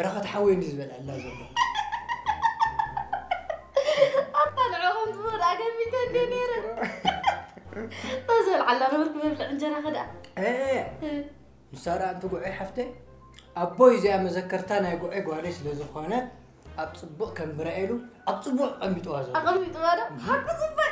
በረኸት ሓወይ እንዲ ዝበልዐላ ዘሎ። ኣታ ንዕኹም ትብሉ ኣገሚተ እንደ ነይረ። ተዘልዓላ ነበርኩ መብልዕ እንጀራ ከደኣ። እ፣ ንሳ ደኣ ኣንቲ ጉዐይ ሓፍተይ ኣቦይ እዚኣ መዘከርታ ናይ ጉዐይ ጓለይ ስለ ዝኾነት ኣብ ጽቡቕ ከም ብራኤሉ ኣብ ጽቡቕ ኣቐሚጥዋ ዘሎ። ኣቐሚጥዋ ዶ? ሓቂ ጽቡቕ።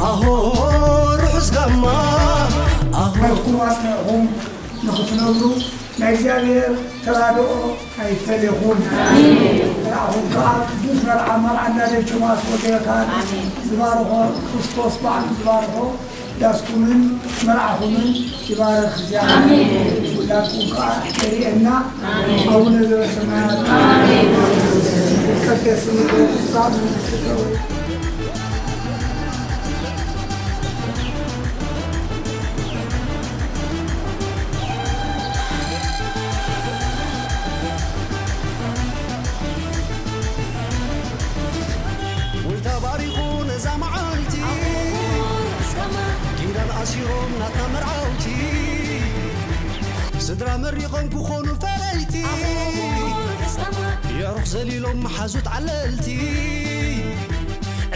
ኣሆ ርሑስ ጋማ ኣሆ ናትኩም ኣጽኒዕኹም ንኽትነብሩ ናይ እግዚኣብሔር ተራድኦ ኣይፈለኹም። ንዓኹም ከዓ ቅዱስ መልዓ መርዓ እንዳደቸማስ ወገረካን ዝባርኾ ክርስቶስ ባዕሉ ዝባርኾ ዳስኩምን መርዓኹምን ይባርኽ እግዚኣብሔር። ኩላትኩም ከዓ የርእየና። ኣቡነ ዘበሰማያት ይትቀደስ ስምከ ትምጻእ መንግስትከ ጎይታ ባሪኹ ነዛ መዓልቲ ኪዳን ኣሲሮም ናትና መርዓውቲ ስድራ መሪቖም ክኾኑ ፈለይቲ የዕሩኽ ዘሊሎም መሓዙት ዓለልቲ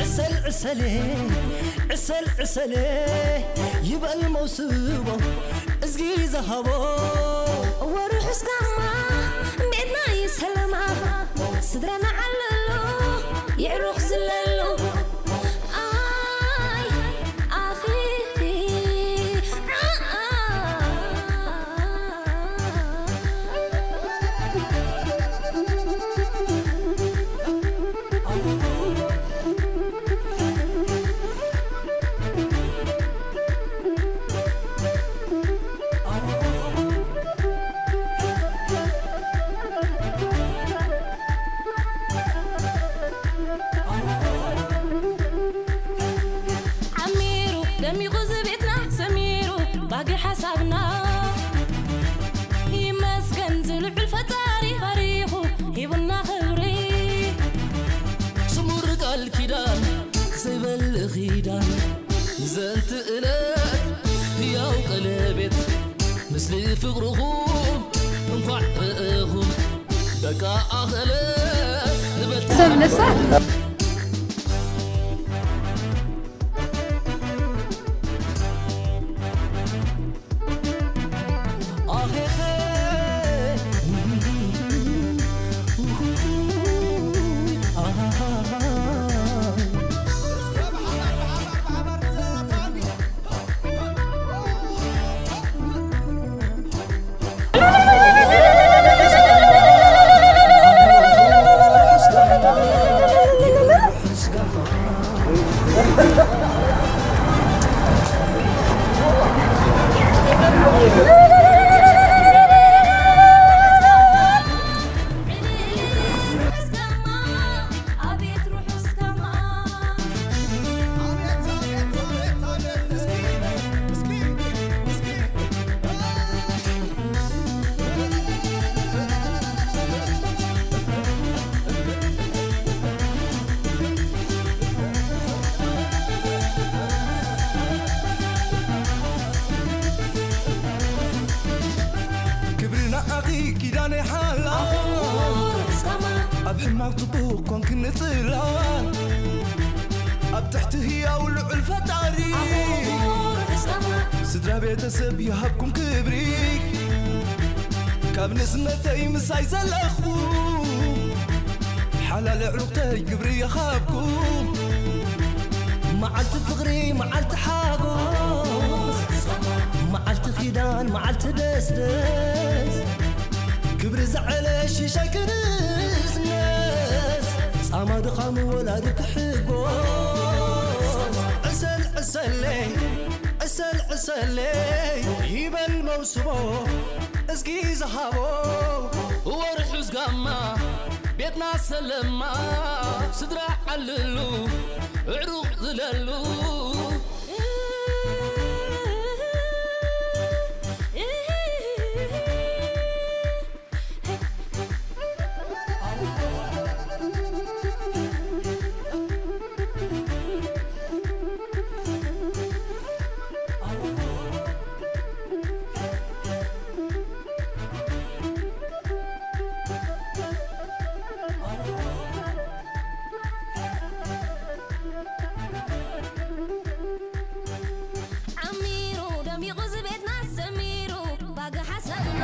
ዕሰል ዕሰሌ ዕሰል ዕሰሌ ይበል መውስቦ እዝጊ ዝሃቦ እወ ርሑስ ጋማ ቤትና ይሰለማ ስድራና ዓለሎ የዕሩኽ ዝለሎ ኣይ ኣኺኺ ዓሚሩ ደሚቑ ዝቤትና ሰሚሩ ባጊ ሓሳብና ይመስገን ዝልዑል ፈጣሪ ባሪኹ ሂቡና ክብሪ ስሙር ቃል ኪዳን ዘይበል ኺዳን ዘንቲ እለት ህያው ቀለቤት ምስሊ ፍቕርኹም እንኳዕ ርኢኹም በቃ ኣኸለ ንበል ሰብ ነሳ ክብሪ ንዓኺ ኪዳነ ሓላል ኣብ ሕማቕ ጽቡቕ ኮንክኒ ጽላል ኣብ ትሕቲ ህያው ልዑል ፈጣሪ ስድራ ቤተሰብ ይሃብኩም ክብሪ ካብ ንእስነተይ ምሳይ ዘለኹ ሓላል ኣዕሩኽተይ ክብሪ ይሃብኩም መዓልቲ ፍቕሪ መዓልቲ ሓጎስ መዓልቲ ኪዳን መዓልቲ ደስደስ ክብሪ ዝዓለ ሽሻይ ክንስነስ ኣማድኻም ወላዲ ክሕጎስ ዕሰል ዕሰለይ ዕሰል ዕሰለይ ይበል መውስቦ እዝጊ ዝሃቦ ወርሑ ዝጋማ ቤትና ሰለማ ስድራ ዓልሉ ዕሩቕ ዝለሉ ዓሚሩ ደሚቑ ዝቤትና ሰሚሩ ባግ ሓሰብና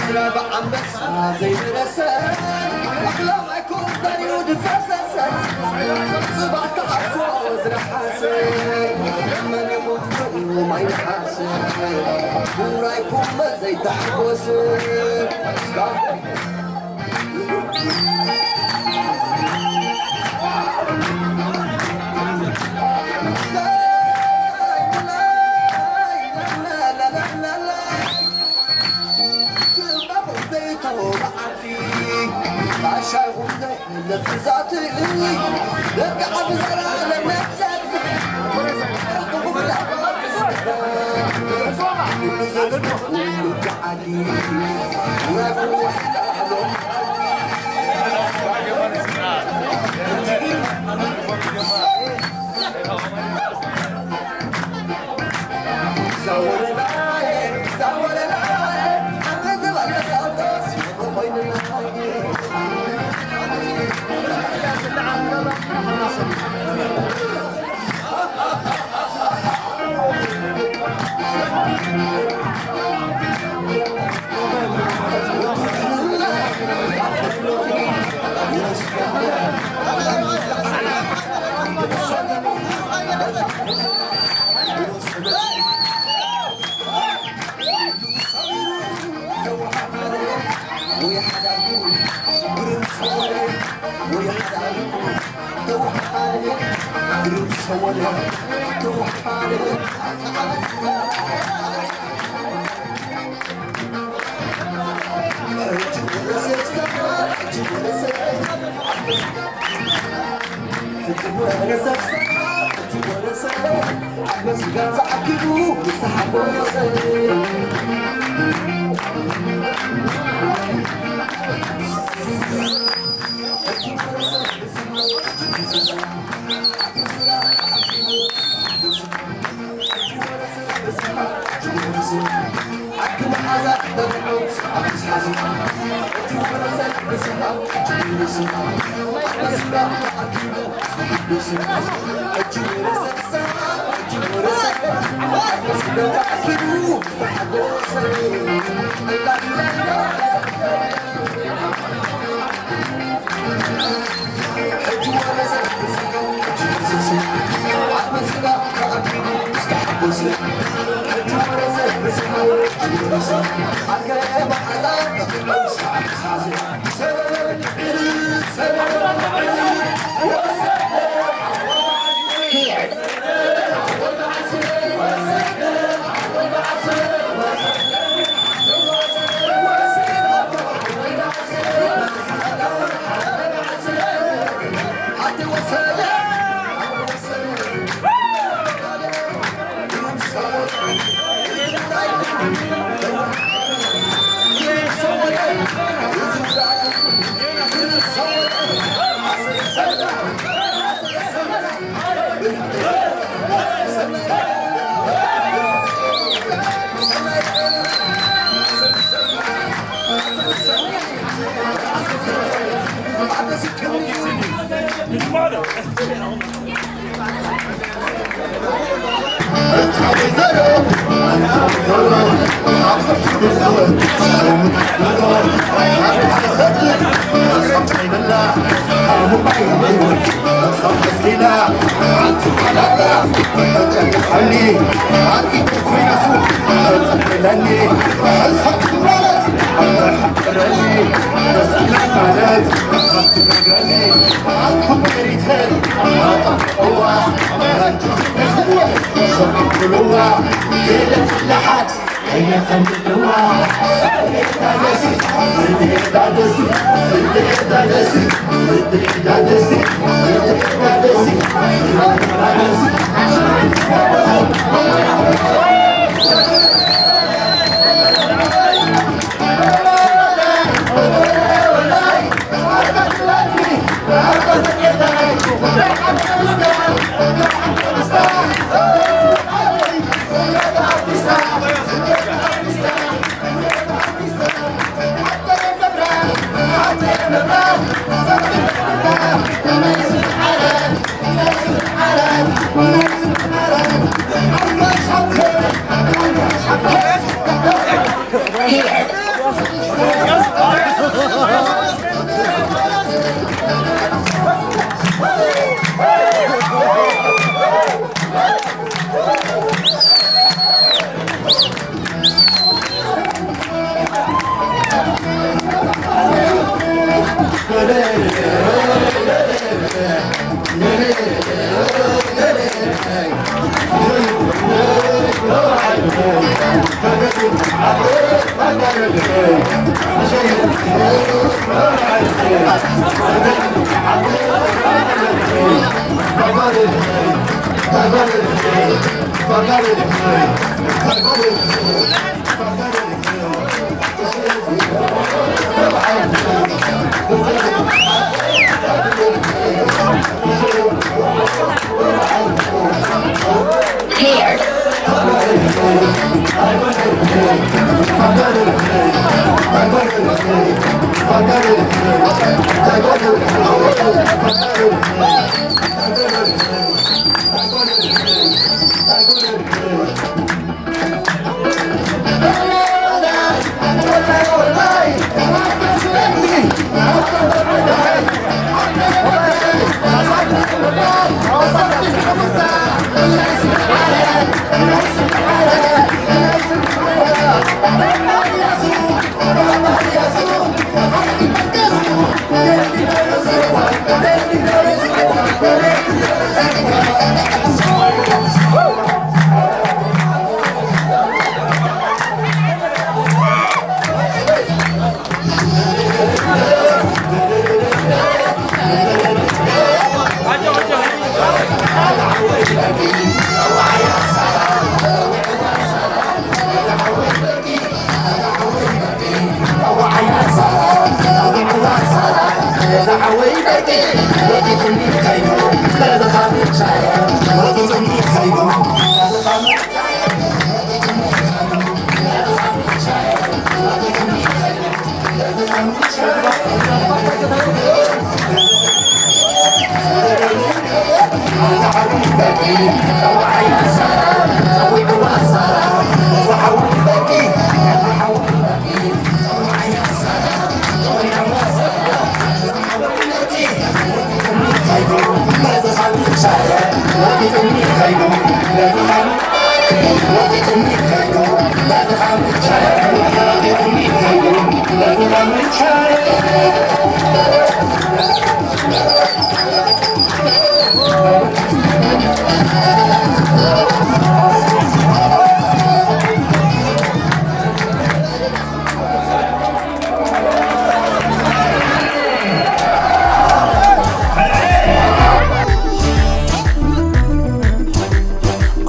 ዝረባ ኣንበሳ ዘይደረሰ ኣኽላብ ኣይኮን ዳርዩ ድፈሰሰ ጽባሕ ተሓፎ ዝረሓሰ መን ይሞት ማይ ነሓሰ ውራይኩም ዘይተሓጎስ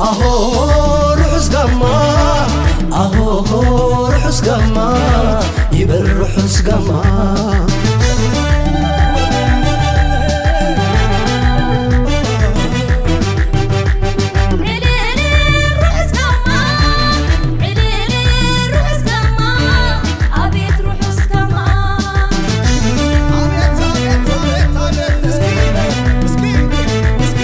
ኣሆ ርሑስ ጋማ፣ ኣሆ ርሑስ ጋማ፣ ይበል ርሑስ ጋማ። ዕልል ርሑስ ጋማ፣ ዕልል ርሑስ ጋማ፣ ኣቤት ርሑስ ጋማ። ኣቤት፣ ኣቤት፣ ኣቤት፣ ኣቤት፣ እስኪ፣ እስኪ፣ እስኪ።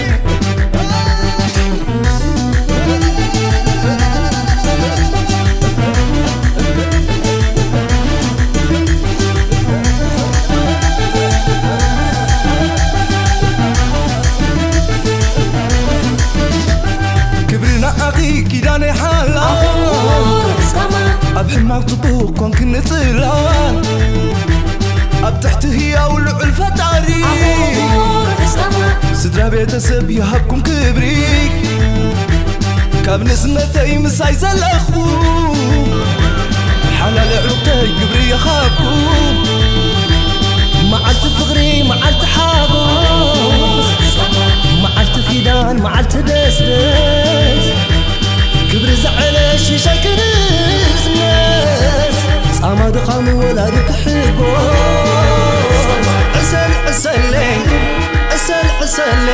ክብሪ ንዓኺ ኪዳነ ሓላ፣ ኣብ ሕማቕ ጽቡቕ ኮንክኒ ጽላል፣ ኣብ ትሕቲ ህያው ልዑል ፈጣሪ፣ ስድራ ቤተሰብ ይሃብኩም ክብሪ። ካብ ንእስነተይ ምሳይ ዘለኹ፣ ሓላል ኣዕሩኽተይ ግብሪ ይሃብኩም። መዓልቲ ፍቕሪ፣ መዓልቲ ሓጎስ፣ መዓልቲ ኪዳን፣ መዓልቲ ደስደስ፣ ክብሪ ዝዓለ ሽሻይ ክንስነስ፣ ጻማ ድኻም ወላዲ ክሕጎስ። ዕሰል ዕሰለይ፣ ዕሰል ተለ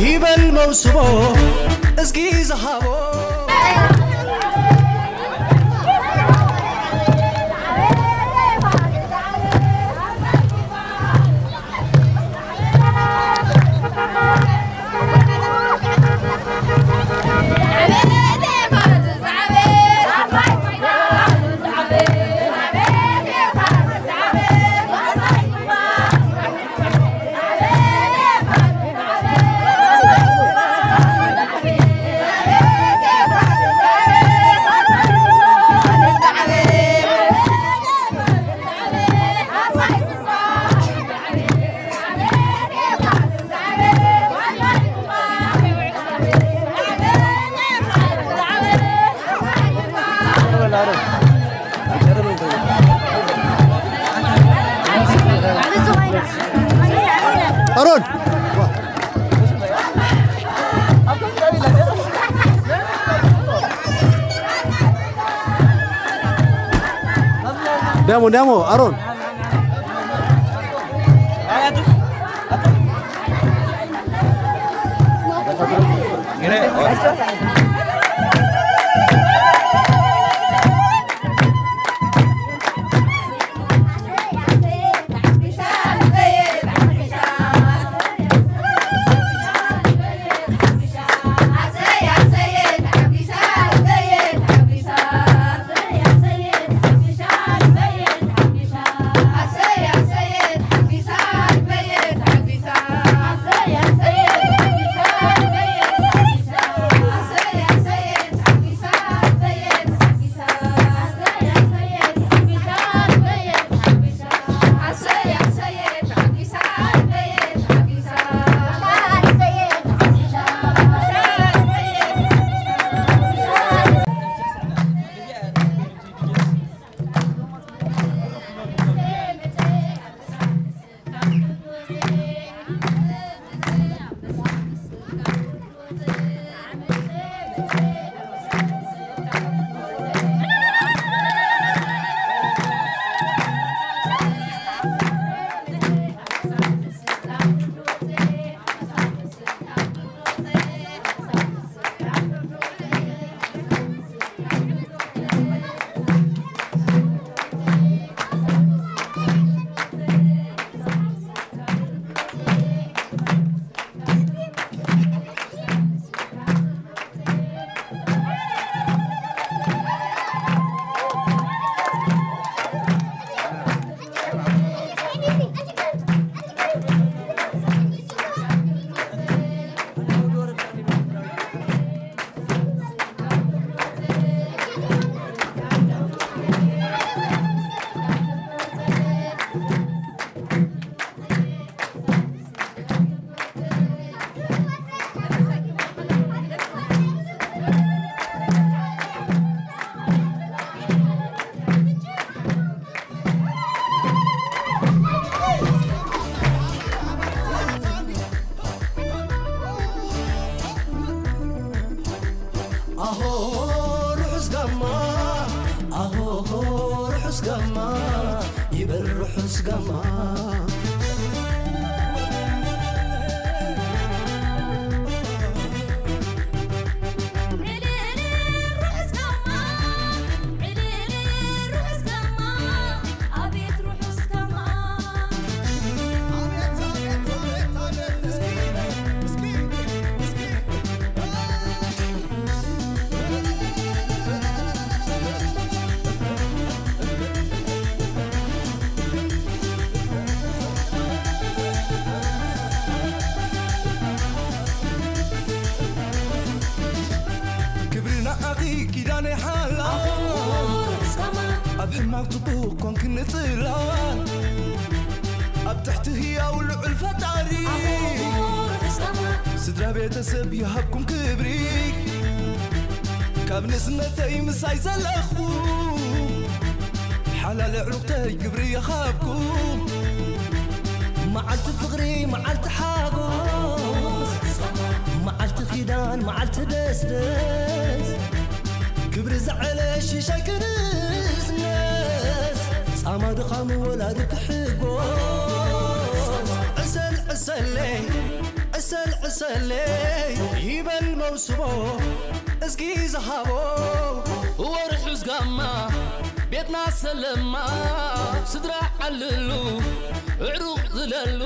ይበል መውስቦ እስኪ ዝሃቦ። ኣሮን። ደሞ ደሞ ኣሮን። ኣሆ ርሑስ ጋማ፣ ኣሆ ርሑስ ጋማ፣ ይበል ርሑስ ጋማ። ክብሪ ንዓኺ ኪዳነ ሓላ፣ ኣብ ሕማቕ ጽቡቕ ኮንክኒ ጽላል፣ ኣብ ትሕቲ ህያው ልዑል ፈጣሪ፣ ስድራ ቤተሰብ ይሃብኩም ክብሪ። ካብ ንእስነተይ ምሳይ ዘለኹ ሓላል ኣዕሩኽተይ ክብሪ ይሃብኩም። መዓልቲ ፍቕሪ፣ መዓልቲ ሓጎስ፣ መዓልቲ ኪዳን፣ መዓልቲ ደስደስ፣ ክብሪ ዝዓለ ሽሻይ ክንስነስ፣ ጻማ ድኻም ወላዲ ክሕጎስ። ዕሰል ዕሰለይ ሰልዕሰለይ ይበል መውስቦ፣ እስኪ ዝሃቦ ወርሑስ ጋማ፣ ቤትና ሰለማ፣ ስድራ ዓልሉ፣ ዕሩቕ ዝለሉ።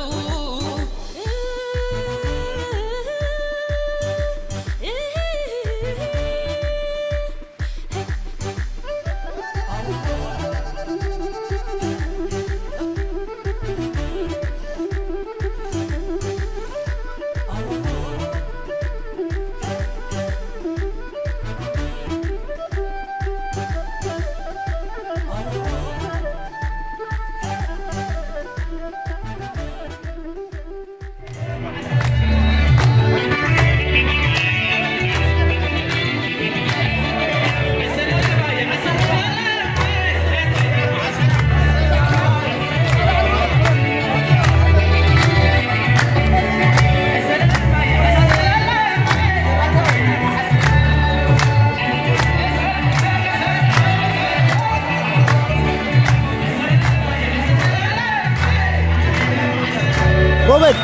ጎበዝ።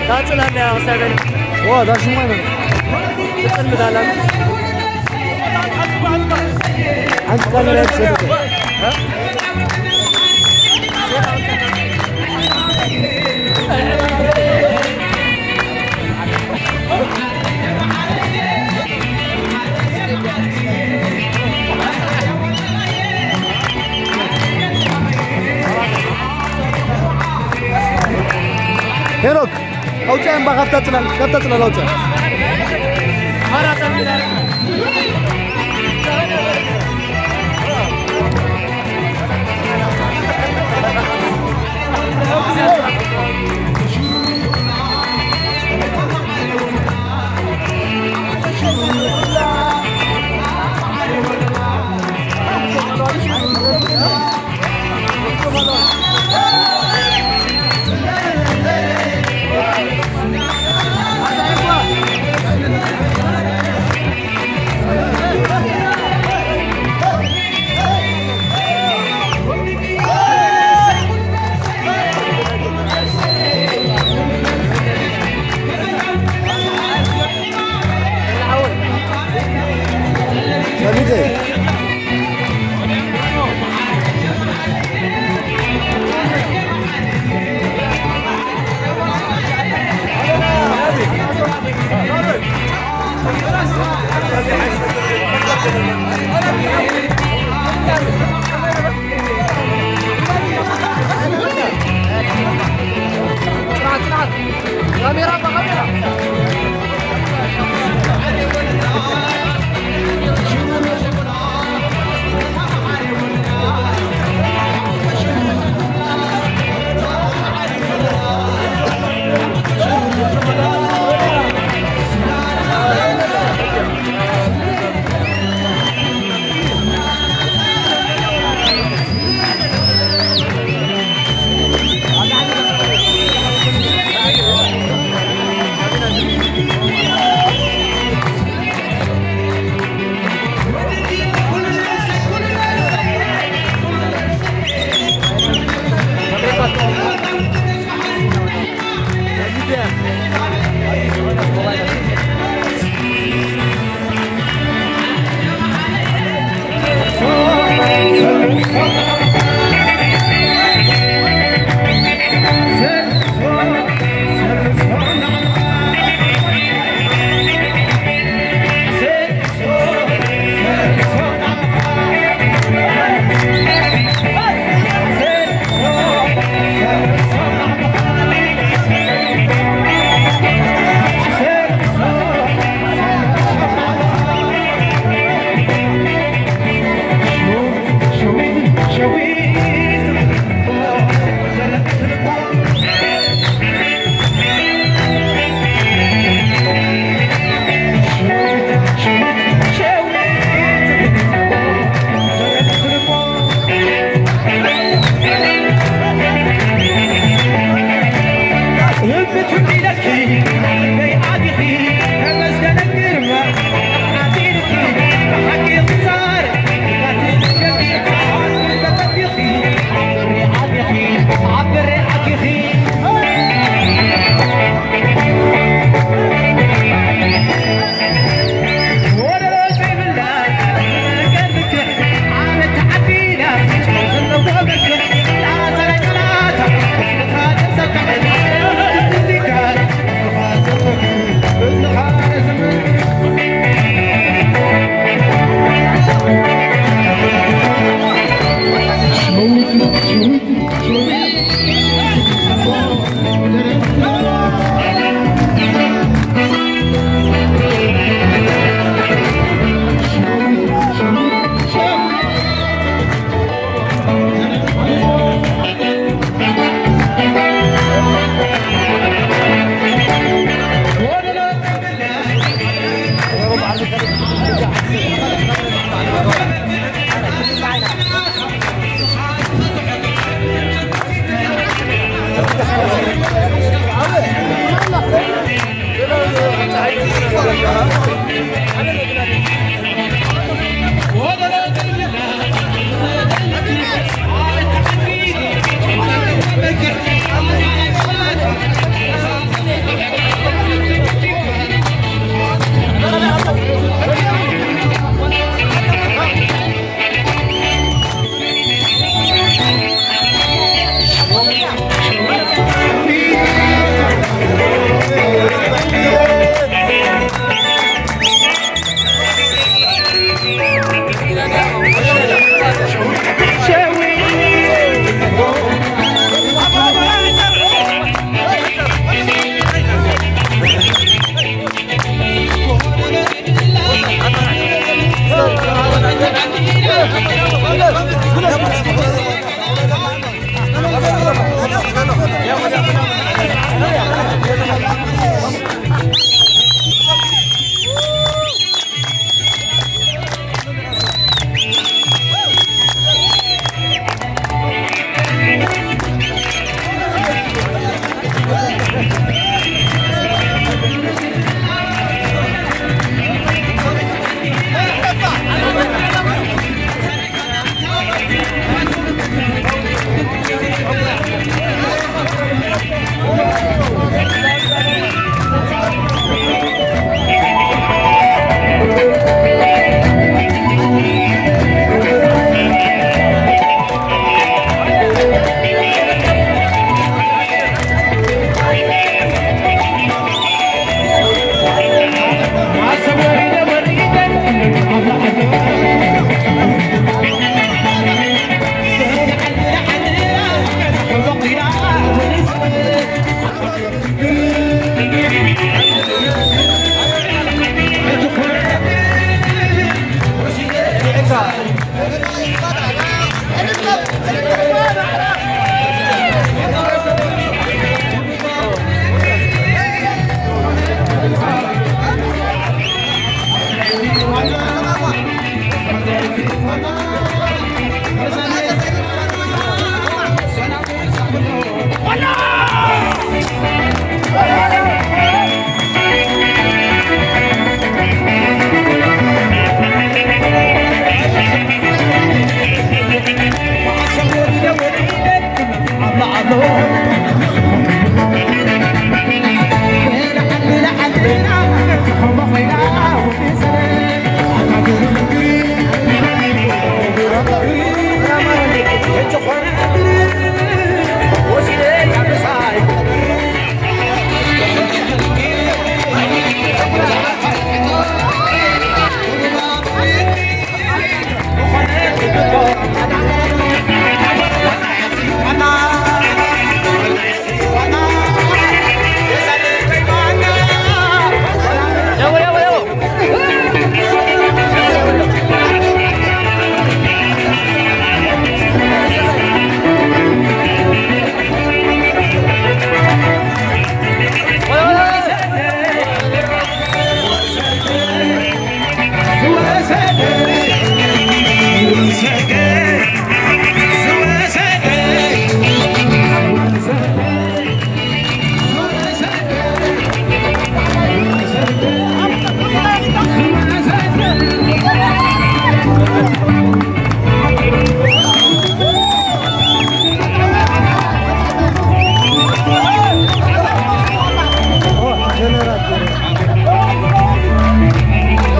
ዳጽላና ያው ሰበን ዋ ዳሽማይ ነው። ትጽልምዳላችሁ። አንተ ካሜራ ትሰጥቶ። ሄኖክ ኣውፅያ እምባ ካብታ ፅላል ካብታ ፅላል ኣውፅያ።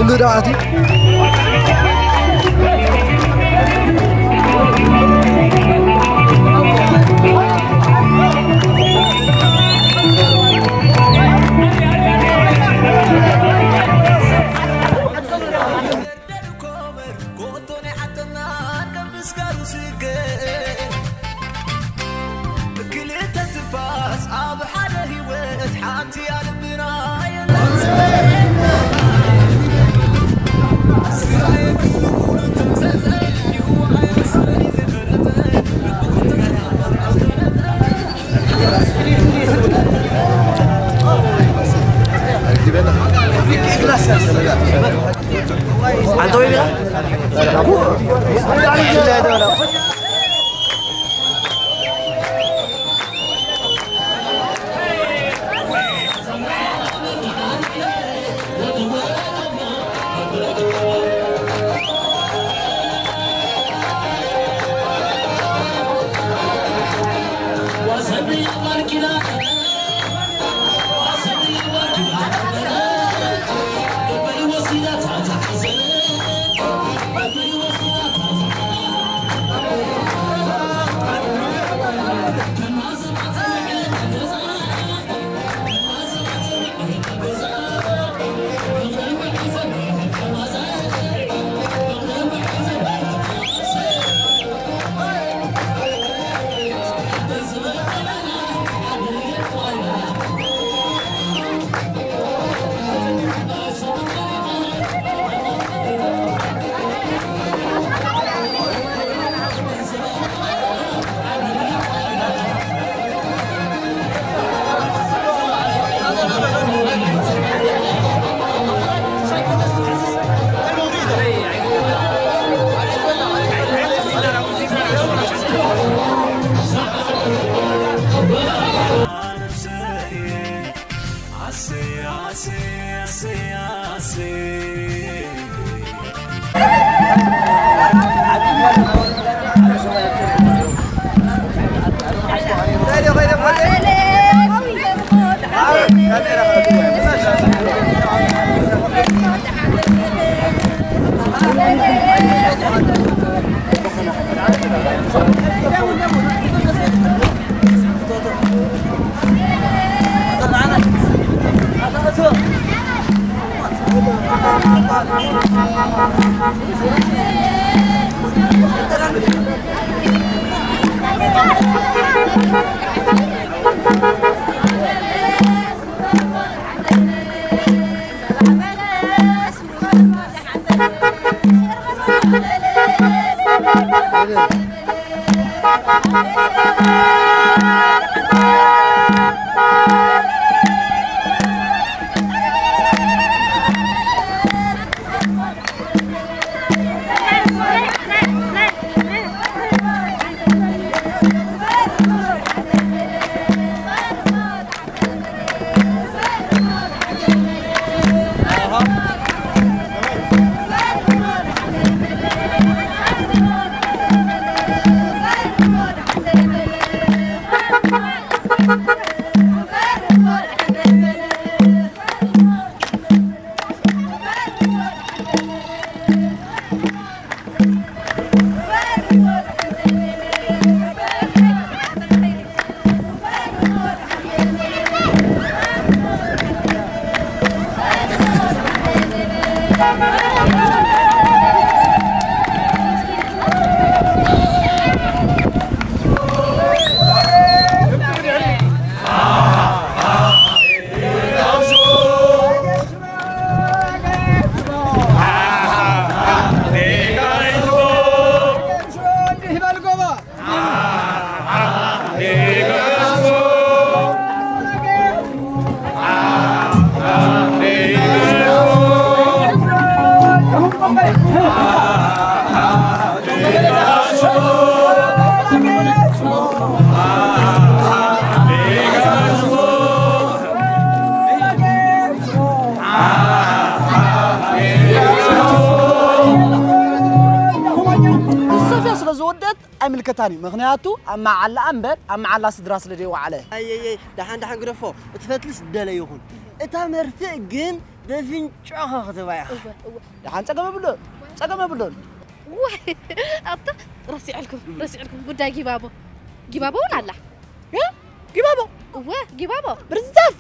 ኩሉ ደኣቲ ንሶፍያ ስለ ዝወደት ኣይምልከታን እዩ። ምኽንያቱ ኣብ መዓላ እምበር ኣብ መዓላ ስድራ ስለ ዘይወዓለ። ኣየየይ፣ ደሓን ደሓን ግደፎ። እቲ ፈትልስ ደለ ይኹን። እታ መርፍእ ግን በፍንጫኻ ክትባያ። እወ፣ እወ። ደሓን ጸገም የብሉን። ጸገም የብሉን። ዋይ፣ ኣታ ረሲዐልኩም፣ ረሲዐልኩም። ጉዳይ ጊባቦ። ጊባቦ እውን ኣላ። እ? ጊባቦ? እወ፣ ጊባቦ። ብርዛፍ!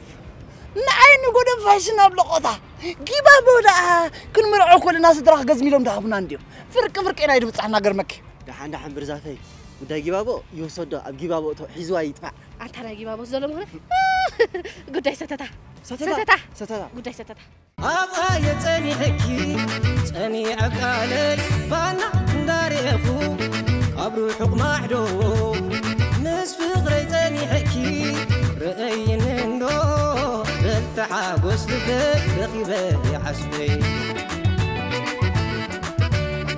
ንዓይ ንጎደን ፋሽን ኣብ ለቆታ። ጊባቦ ደኣ ክንምርዖ ኮለና ስድራ ክገዝሚሎም ደሃቡና እንድዮም። ፍርቂ ፍርቂ ኢና ይድብጻሕና ገርመኪ። ደሓን ደሓን ብርዛፈይ። ጉዳይ ጊባቦ ይውሰዶ፣ ኣብ ጊባቦ እቶ ሒዝዋ ይጥፋእ። ኣንታ ናይ ጊባቦ ዘሎ ምኾነ? ጉዳይ ሰተታ። ሰተታ? ሰተታ። ሰተታ። ጉዳይ ሰተታ። ኣብኣ የጸኒሐኪ ጸኒዐ ቃለይ ባና እንዳርኤኹ ካብ ርሑቕ ማሕዶ ምስ ፍቕረይ ጸኒሐኪ ርአይኒ እንዶ በልቲ ሓጎስ ልበይ ረኺበ ይዓስበይ።